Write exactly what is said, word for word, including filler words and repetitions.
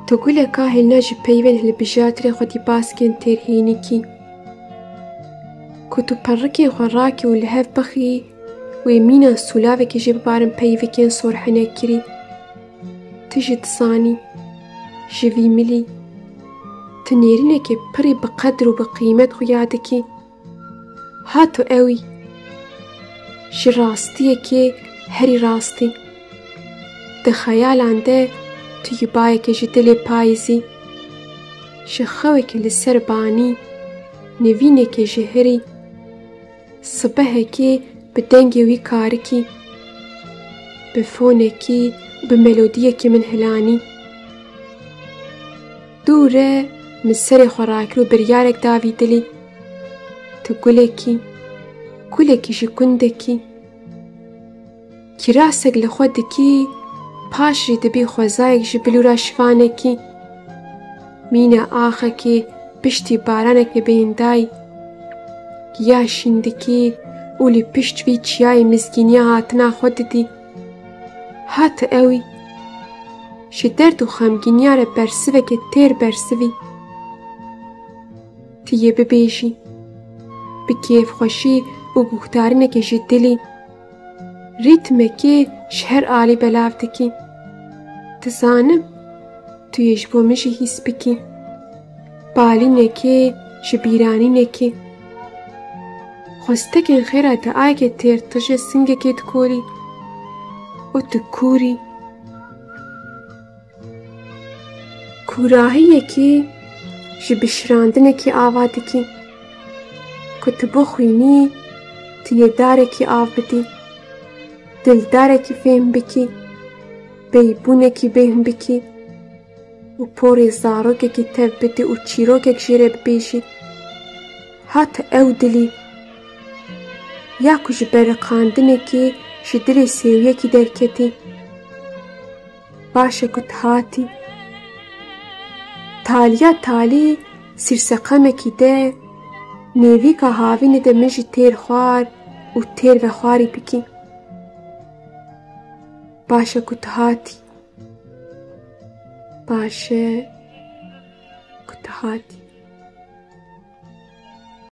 Tu guleka hilna ji peyvên hilbijartirê xwedî baskên têrhênîkî. Ku tu perrikên xwe rakî û li hev bixî, wê mîna sûlavekê jê bibarin peyvekên sorhenekirî. Tu jî dizanî, ji vî milî, tu nêrînekê pirî bi qedr û bi qîmet xuya dikî. Ha tu ewî. Ji rastiyekê herî rastî. Di xeyalan de tu yî bayekê ji dilê payîzî. Ji xewekê li ser banî, nivînekê ji hirî, sibehekê bi dengê wî karikî, bi fonekî, bi melodiyekê min hilanî. Dûre min serê xwe rakir û biryarek da vî dilî. Tu gulekî, gulekî ji gundekî. Kirasek li xwe dikî, paş jî dibî xwezayek ji bilûra şivanekî. Mîna axekê piştî baranekê bêhindayî. Giya şîn dikî û li pişt vî çiyayê mizgîniya hatina xwe didî. Ha tu ewî. Ji derd û xemgîniya re bersiveke têr bersivî. Tu yê bibêjî. Bi kêfxweşî û guhdarînekê ji dilî. Rîtmekê ji her alî belav dikî. Dizanim, tu yê ji bo min jî hîs bikî. Balînekê ji bîranînekê. Xwestekên xêra diayekê têr tije singekê dikolî û tu kûrî. Kûrahiyekî ji bişirandinekî ava dikî. Ku tu bixwînî, tu yê darekî av bidî, dildarekî fêm bikî, beybûnekî bêhn bikî û porê zarokekî tev bidî û çîrokek jê re bibêjî. Ha tu ew dilî, ya ku ji beriqandinekê ji dilê sêwiyekî derketî. Baş e ku tu hatî. Taliya talî sîrseqemekî de nêvîka havînê de min jî têr xwar û têr vexwarî bikî. Baş e ku tu hatî. Baş e ku tu hatî.